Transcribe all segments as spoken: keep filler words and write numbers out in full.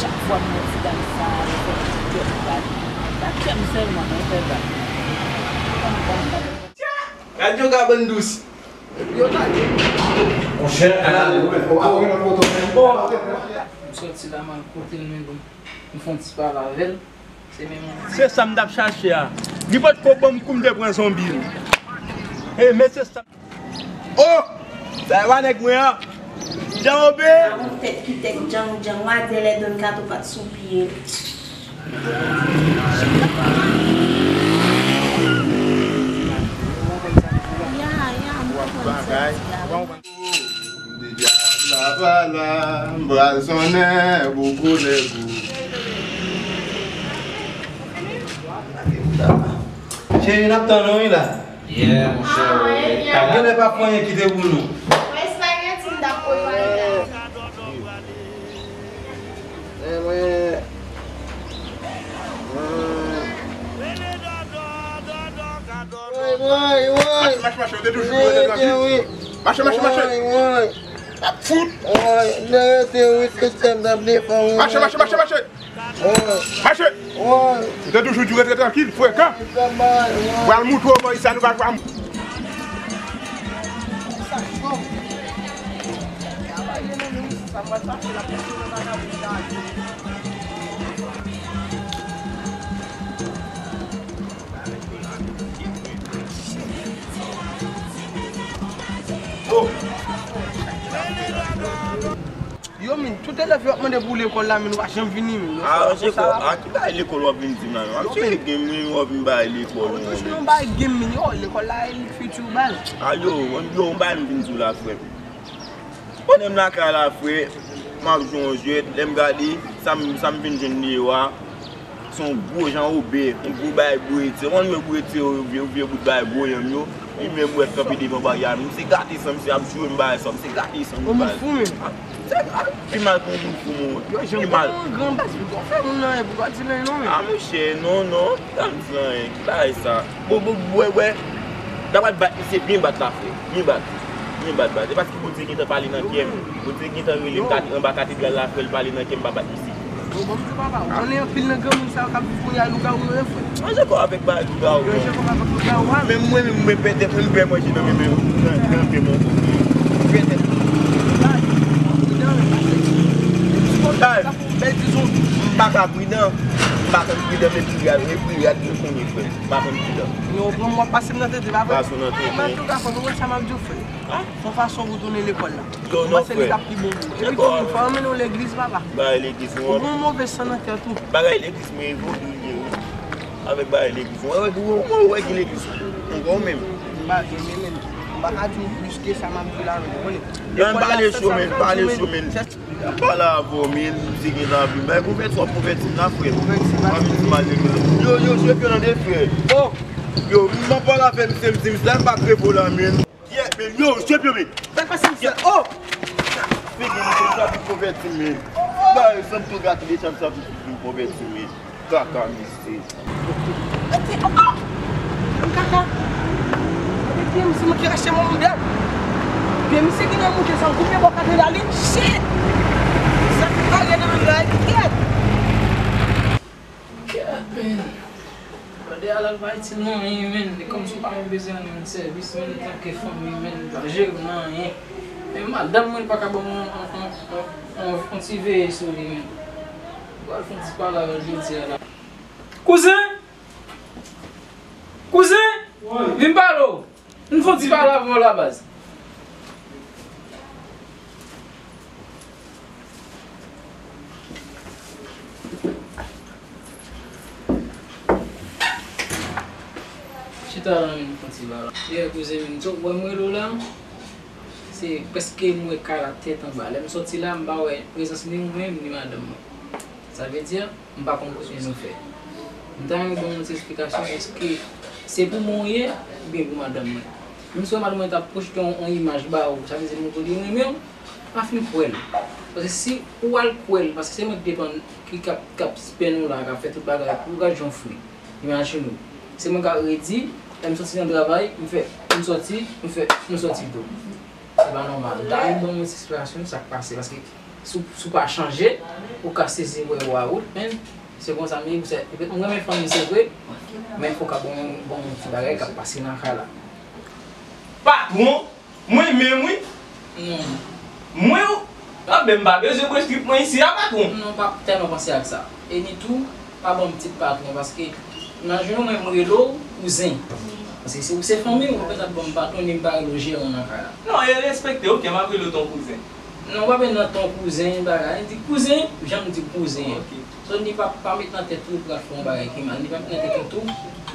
Chak fwa m wè ti dam sa a, li fè m pè bal. Pa kè m sèlman, non, fè bal. Gad yon kabann dous. Monchè, ala. M sòti la, m al kote l, men bon, m fè yon ti pale avè l. Se menm. Se sa m t ap chache a. Li potko ban m kou m te pran zonbi l. E, men se sa. Oh! Sa e pa nèg mwen an. Jan obe. Yon tèt ki tèt djang djang, w a di lè donn kato pa t sou pye l. Ya, ya, m konprann sa w di la. Diabla pala, m pral sonnen pou koule pou. Cheri, n ap tann ou wi la. Yeah, monchè, wi. Genlè pa fè anyen kite pou nou. Mwen espageti m t ap prepare la. Woy, woy, woy. Mache, mache, mache, w te toujou dwe rete trankil. Mache, mache, mache. Woy, woy. Fout. Woy, rete wi, se sèm nan defan wi. Mache, mache, mache, mache. Woy. Mache. Woy. W te toujou dwe rete trankil, frekan. Sa mal, woy. Pral moutre w bò sa nou pa pral. Yo, min, tout elèv yo ap mande pou lekòl la, min, ou pa janm vini, min. Yo fè sa. A, ki bagay lekòl w ap vin di m la, min? M ap chèche game, min, w ap vin bay lekòl, non, min. Toujou nan bay game, min, yo, lekòl la, e fiti w baz. A, yo, yo, yon bagay m vin di w la, frè m. Pandan m lakay la, frè, m ap jwe yon jwèt, lè m gade, sa m, sa m vin jwenn deyò a, se yon gwo jan obè, yon gwo bay bwetye. Ou konn yo bwetye yo, vye, vye bout bay gwo yanm yo. Li menm wè kanpe devan bagay la, misye gate san, misye ap jwe m bagay sa, misye gate san. Yon moun fou, men. Se, a, pi mal pou yon moun fou, mon. Yo, jan pi mal. Yon gran baz, pou fè moun nan, pou pa di men non, men. A, monchè, non, non. Tann flan, ki bagay sa? Bon, bon, wè, wè. N a pral bat misye byen bat la, frè. Byen bat. Byen bat, bat. E paske Bondye gentan pale nan kè m. Bondye gentan rele m kat-, anba katedral la, frè, l pale nan kè m, pa bat misye. Bon, bon, m di papa, ou konnen anpil nan granmoun sa yo k ap viv kounye a lougawou yo ye, frè. Manje kò avèk bagay lougawou. Manje kò avèk lougawou a. Menm mwen, menm mwen pè tèt mwen, m pè manje nan men, men, nan, nan men mwen. M pè tèt mwen. Pridan, men pa tèt. Bèl dizon. M pa ka pridan. M pa konn pridan, men Priyad, men Priyad, mwen konnen, frè. M pa konn pridan. Yo, bon, w ap pase m nan tete, pa vre? Pase w nan tete. Mwen, antouka, fò nou wè sa m ap di w, frè. A? Fò fason pou tounen lekòl la. Yo, non, frè. Mwen panse li t ap pi bon pou ou. Epi tou, fò anmennen w legliz, papa. Bagay legliz, ou pran move san nan tèt ou. Bagay legliz, mwen evolye, wi. Avèk bagay legliz. Ou wè, ou wè, ou wè ki legliz. Ou wè ou menm. M pa gen, men, men. M pa ka di w plis ke sa m ap di w la, men, ou konnen. Lekòl la, pale cho, men, pale cho, men. Pale avè w, men, misye gentan ap vin. Bay konvèti, w ap konvèti m la, frè. Konvèti, pa vin di mal de mwen. Yo, yo, jwe pye nan de, frè. Oh! Yo, m ap pale avè misye, misye, misye la, m pa k repo la, men. Yeah, men, yo, jwe pye, men. Sa k pase, misye? Oh! Figi misye, misye ap vin konvèti m, men. Bay, san m tou gate de chan, misye ap vin konvèti m, men. Kaka, misye. Mete, oh, oh! Kaka! Mete pye misye, mwen ki rache mwen, mwen byen. Pye misye ki nan mouche sa, koupe bò katedral li. Shit! Sa ki pale nan la, kèt! Kèt, men. Brother, al al pa itil mwen anyen, men. E kòmsi w pa menm bezwen rann mwen sèvis, men, antanke fanmi, men, li pa jere mwen anyen. Men madanm mwen, li pa ka ban mwen yon, yon, yon, yon, yon ti veye sou li, men. Pral fè yon ti pale avè l jodi a la. Kouzen! Kouzen! Vin pale w! Vin fè yon ti pale avè w la, baz. Talan menm fon ti bagay. Yè, kouzen menm, so, wè m rele w la, se prèske m wè kay la tèt anba. Lè m sòti la, m pa wè prezans ni ou menm, ni madanm mwen. Sa vle di, m pa konn kote nou fè. M ta renmen ba w yon ti esplikasyon, èske se pou mwen w ye, oubyen pou madanm mwen? Menm si w wè madanm mwen t ap pwojte yon, yon imaj ba ou, sa vle di moun kote renmen w, pa fin kwè l. Paske si ou al kwè l, paske se mwen ki depann, ki k ap, k ap spann ou la, k ap fè tout bagay pou ou, gad jan w fre. Imajine w. Se mwen k ap redi, lè m soti nan travay, m fè, m soti, m fè, m soti tou. Se pa nòmal. M ta renmen ba w yon ti esplikasyon sa k pase, paske si w, si w pa chanje, ou ka sezi wè w a wout, men se konsa m ye, se, mwen renmen fanmi se vre, men fòk a bon, bon ti bagay k ap pase nan kay la. Patwon, mwen menm wi. Non. Mwen, anben m pa bezwen pran trip mwen isi a, patwon. Non, pa tèlman panse ak sa. E ni tou, pa ban m tit patwon, paske nan jounen mwen, m rele w kouzen. Paske si w se fanmi m, ou pa t ap ban m patwon, ni m pa rele w jeran nan kay la. Non, e respekte, oke, m ap rele w ton kouzen. Non, w pa bezwen nan ton kouzen, bagay. Di kouzen, jan m di kouzen an. Oke. So, ni pa, pa met nan tèt ou pral fè yon bagay ki mal, ni pa met nan tèt ou tou,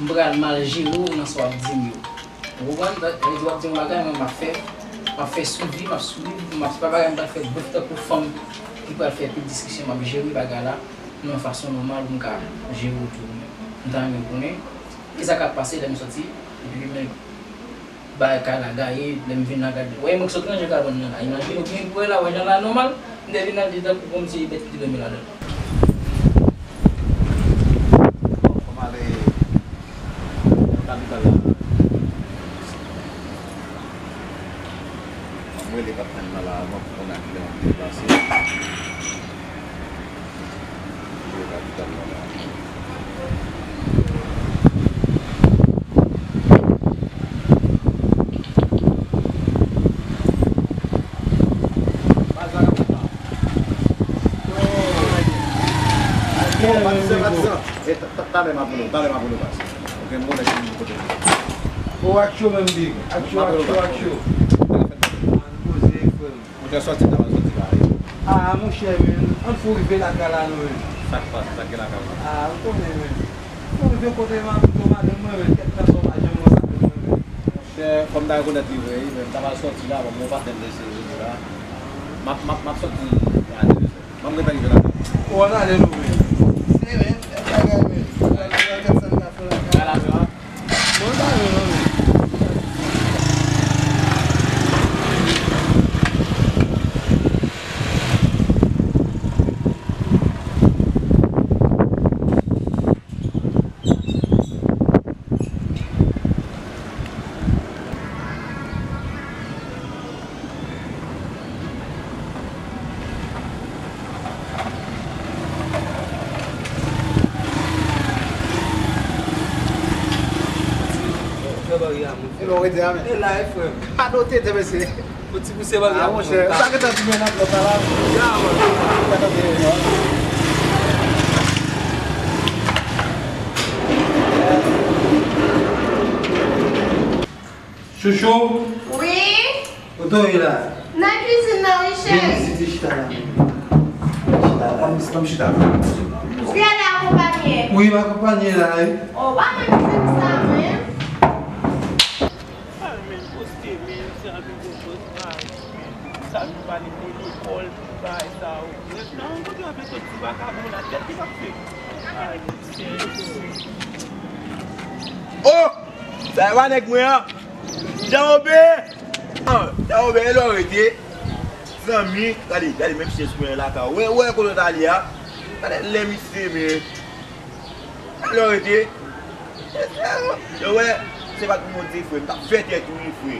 m pral mal jere w nan sa w ap di m yo. Ou konprann? Sa vle di w ap di yon bagay, mwen m ap fè, m ap fè swivi, m ap swiv, m ap, se pa bagay m pral fè bouf tankou fanm ki pral fè pil diskisyon, m ap jere bagay la nan yon fason nòmal pou m ka jere w tou. M ta renmen konnen kisa k ap pase lè m sòti, epi men bagay kay la gaye, lè m vin la gade. Wè, mwen k sot nan jan kay la, imajine w byen pou wè la, wè jan la nòmal, m te vin la, li tankou kòmsi bèt ki te dòmi ladan l. Bon, fò m ale nan kapital la. Mwen rele patnè m nan la avan pou konnen kilè m ap deplase. Mwen rele kapital la la. Baz la k ap fè sa. Yo. Yo, Patizan, Patizan. E, ta-, ta-, talè m ap rele w, talè m ap rele w, baz. Oke, m konnen ki kote w ye. O, ak cho menm, big. Ak cho, ak cho, ak cho. Ann poze, frè m. Monchè, sòti la, sòti la, wi. Ah, monchè, men, ann fou rive lakay la, non, men. Sa k pase, sa k gen lakay la? Ah, ou konnen, men. Fou rive kote m ap, kote madanm mwen, men, kèk tan sa w pa janm wè madanm mwen, men. Monchè, fò m ta rekonèt li vre, wi, men m ta pral sòti la, bon, mwen pa tèm lese rete la. M ap, m ap, m ap sòti a de zè. Ban m gentan rive lakay. Ou ann ale, non, men. Se, men, bagay, men. Bagay, men, kèk sa n ka fè lakay la. Mwen pa vle non, men. Fè barye a, mon frè. E lò rete a, men. E la, e frè m. Pa note, te mesye. Fò ti pouse barye a, ah, mon frè. Sa gentan tounen nan plòt la, la. Ya, man. Chouchou? Wi? Kote w ye la? Nan kizin nan, wi, cheri. Vin isit, chita la. Chita la. Ban m, ban m chita. Ou genlè akonpanye? Wi, m akonpanye la, wi. O, pa menm di m sa, menm. Al, men, poste, men, se al vin gwo pòz, men, sa nou pale de lekòl, pou bagay sa, o. Brèf, nan yon kote avèk tout ti vakabon la, tèt li p ap fè. Ay, Seyè. O! Sa e pa nèg mwen an. Jan Obe! Ah, Jan Obe, e lò w rete? Zanmi, gade, gade menm chèz mwen lakay ou. Wè, wè kote w t ale a. Gade lè misye, men. E lò w rete? Yo wè, se pa t pou mwen di frè, m t ap fè tèt ou ri frè.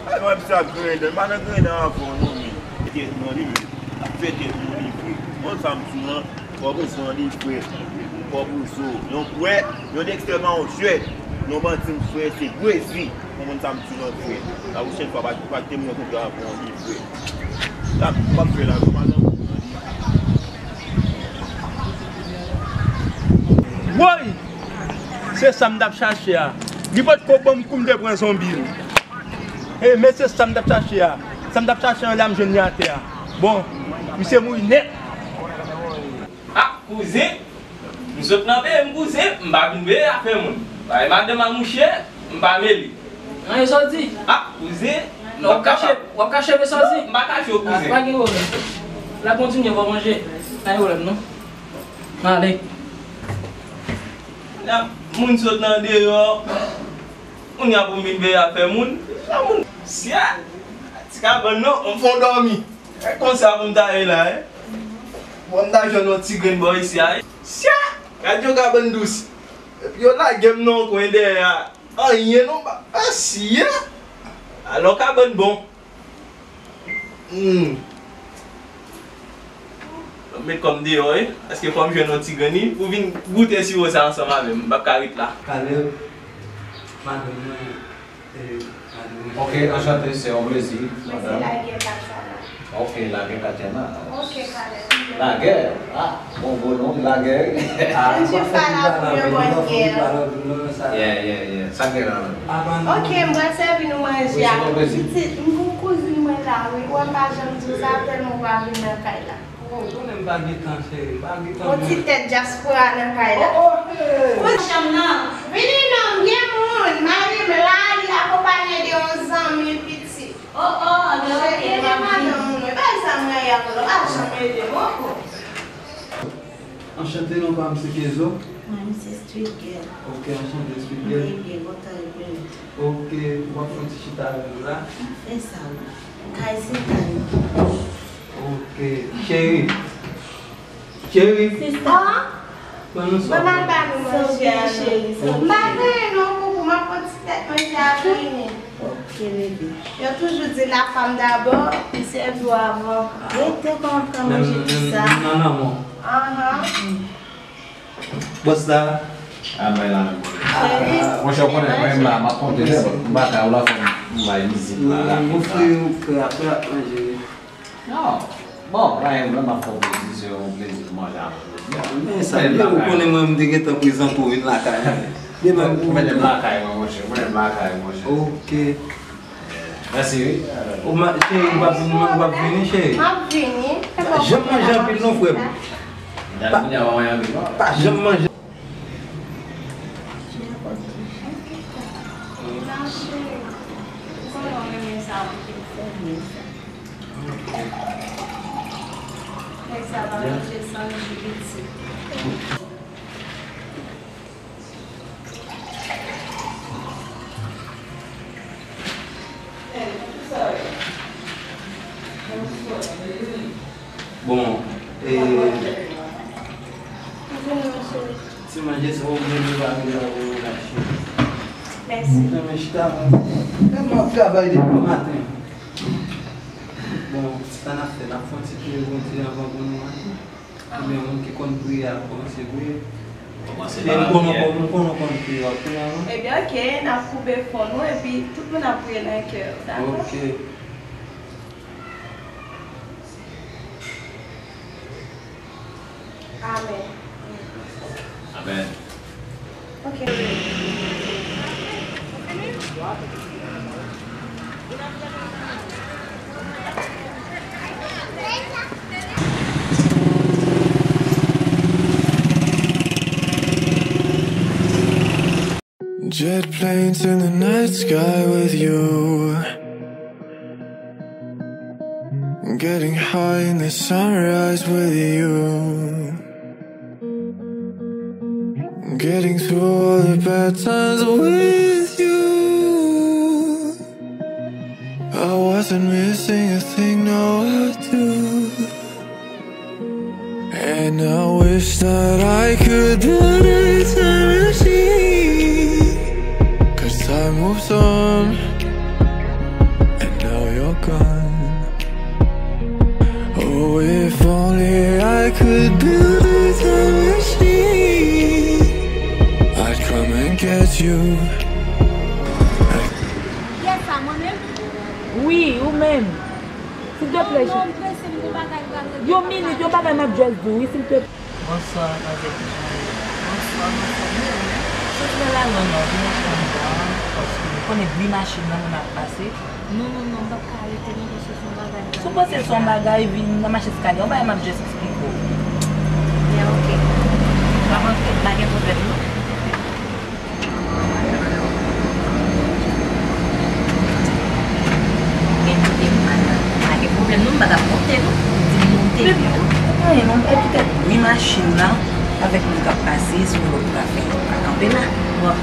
Ay, mwen, misye ap griyen dan, m pa nan griyen dan ankò, non, men. Fè tèt mwen ri, men. M t ap fè tèt mwen ri frè. Mwen, sa m sou lan. Kòb Ozo an li frè. Kòb Ozo. Yon bwè, yon ekstrèman yon jwèt. Yon bandi m frè, se Gwezi. Konprann sa m di w lan frè. La pwochèn fwa, pa, pa kite m rankontre avè w an li frè. Sa m ap fè la, yo pa nan. Woy! Se sa m t ap chache a. Li potko ban m kou m te pran zonbi l. E, men se sa m t ap chache a. Sa m t ap chache an la, m jwenn li atè a. Bon, misye mouri nèt. Ah, kouzen, m sot nan peye m, kouzen, m pa vin veye afè moun. Ay, madanm a mouche, m pa mele. Anyen sa w di? Ah, kouzen. Non, w ap kache, w ap kache men sa w di? Non, m pa kache w, kouzen. Ah, pa gen pwoblèm. N ap kontinye, w ap manje. Pa gen pwoblèm, non. Ale. Moun sot nan deyò. Moun y ap vin veye afè moun. Sa moun. Sya. Ti kabann non, m fon dòmi. E konsa pou m ta ye la, e. Bon, m ta jwenn yon ti grenn bò isi a, e. Sya. Gad yon kabann dous. Epi yo lage m nan yon kwen dèyè a. Anyen non, pa, pa siye. Alò kabann bon. Hmm. Mwen met kò m deyò, wi. Paske fò m jwenn yon ti grenn, wi, pou vin goute siwo sa ansanm avè m. M p ap ka ret la. Kaleb, madanm mwen, e, madanm mwen. Ok, anchante, se yon plezi, madanm. Mwen se Lagè Katyana. Ok, Lagè Katyana. Ok, Kaleb. Lagè, ah. Bon, bon non, lagè. Ah, Mwen se pa la pou yo bon gè. Yeah, yeah, yeah. Sa gen la. Ok, m pral sèvi nou manje a. Pitit, m gon kouzin mwen la, wi. Ou wè m pa janm di w sa, tèlman ou pa vin nan kay la. Oh, konnen m pa gen tan, cheri. M pa gen tan. Yon ti tèt dyaspora nan kay la. Oh, oh, hey. Kouzin chanm nan. Vini non, m gen moun. Mari m la, li akonpaye de yon zanmi, pitit. Oh, oh, anben, ok, m ap vini. Cheri, madanm mwen, bay sa m rayi a kòlè, pa janm ede m ankò. Anchante, non pa m se Kezo. Mwen, m se Street Girl. Ok, anchante, Street Girl. Mwen byen kontan rekonèt ou. Ok, w ap fè yon ti chita avè nou la? M ap fè sa, wi. Kay se kay mwen. Ok, cheri. Cheri. Sista. Ban nou sa. Ban m al ba nou manje a, non. Cheri, m pa gen anyen non, koukou, m ap pran ti tèt manje a vini. Ok, bebe. Yo toujou di la femme d'abord, li sèvi w avan. Rete kon w ap pran manje konsa. Nan lanmou. Ahan. Bòs la. A bay la menm. Monchè, ou konnen mwen menm la, m ap konte lè m pa ka ou la fò m bay vizit la. M ofri ou krè, apre ap manje. Non. Bon, mwen menm m ap fè w plezi, se yon plezi pou manje avè w jodi a. Men sa, byen ou konnen mwen m te gentan prezante w vin lakay mwen. Ou mete m lakay mwen, monchè, ou mete m lakay, monchè. Ok. Mèsi, wi. Ou ma-, cheri, ou p ap vini, ou p ap vini, cheri? M ap vini. Pa janm manje anpil non, frè m. Pa, pa janm manje. Nèg sa va manje san jibiti. Bon, e, ti manje sa ou manje pa vin la pou nou lache. Mèsi. Nan men chita, mwen, mwen ap travay depi maten. Bon, sa n ap fè, n ap fè yon ti pye bondye anvan pou nou manje. Ebyen, moun ki konn priye a kòmanse priye. Kòmanse pa la priyè. M konnen w konn priye, w ap priye avan. Ebyen, ok, n ap koube fwon nou epi tout moun ap priye nan kè yo, dakò? Ok. Amèn. Amèn. Ok. Jet planes in the night sky with you. Getting high in the sunrise with you. Getting through all the bad times with you. I wasn't missing a thing, no, I do. And I wish that I could build a time machine. 'Cause time moves on, and now you're gone. Oh, if only I could build a time machine. I'd come and get you. Yes, sa mwen menm? Wi, ou menm. Silteplè, cheri. Yon minit, yon bagay m ap just di w, wi, silteplè. Bonswa, manzè, kijan w ye? Bonswa, bonswa, byen, wi. Soti nan lari an non, vin nan chanm mwen an, paske ou konnen bri machin nan, moun ap pase. Non, non, non, m p ap ka rete non, paske se yon bagay m... Si w panse se yon bagay, vin nan mach eskalye, yon bagay m ap just eksplike w. Byen, ok. M ap antre, pa gen pwoblèm, non. Kesyon lòt ka fè, pa kanpe la. Bon.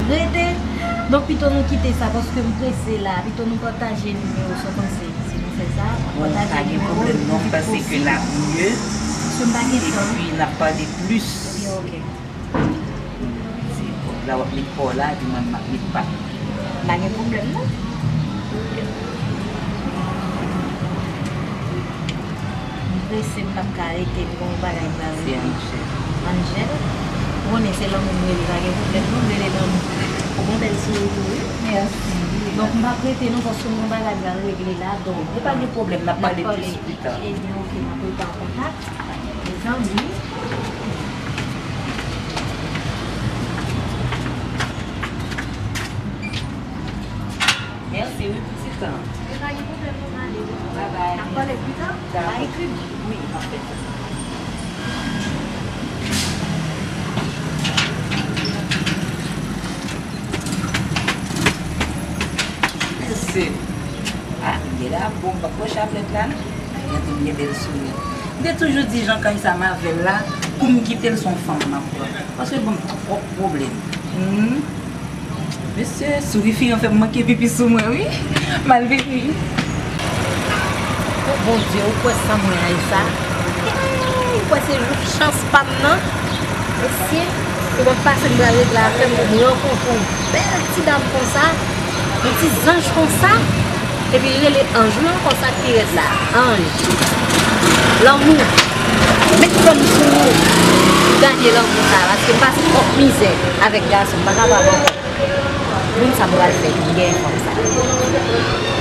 Rete. Donk, pito nou kite sa, paske m prese la. Pito nou pataje nimewo sa w panse, si nou fè sa. Bon, pa gen pwoblèm non, m panse ke l ap mye. Paske m pa gen tan. Epi, n ap pale plis. Ebyen, oke. Se kòb la w ap met pa w la, epi mwen, m ap met pa m. Pa gen pwoblèm, non. M prese, m p ap ka rete, m gen yon bagay m pral regle. Se Angel. Angel? Ou konnen se lanmou m rele, pa gen pwoblèm non, m rele lanmou. Ou gen bèl souri tou, wi. Mèsi. Donk, m p ap rete non, paske m gen yon bagay m pral regle la, donk. Ou pa gen pwoblèm, n ap pale plis pita. Ebyen, oke, m ap rete an kontak. Mezanmi. Mèsi, wi, pou ti tan. Bye bye. N ap pale pita. Dakò. Wi, m ap fè sa. Mèsi. Ah, Miguel ap bon, m p ap pran chaplèt la, non. Ay, gade m gen bèl souri. M te toujou di Jean Kay sa m avè l la, pou m kite l, se yon fanm m ap pran. Paske l ban m twòp pwoblèm. Hmm. Mesye, souri fi an fè m manke pipi sou mwen, wi. M al pipi. O Bondye, ou kwè sa mwen rayi sa? Ou kwè se jouk chans pa m nan? Mesye, pou mwen pase m pral regle afè m, pou m rankontre yon bèl ti dam konsa, yon ti zanj konsa, epi li rele Anj, wi, ankò sa ki rèd la, Anj. Lanmou, met kò m sou ou, gade lanmou sa, paske m pase twòp mizè avèk gason, m pa kapab ankò. Moun sa m pral fè, m gen fanm sa.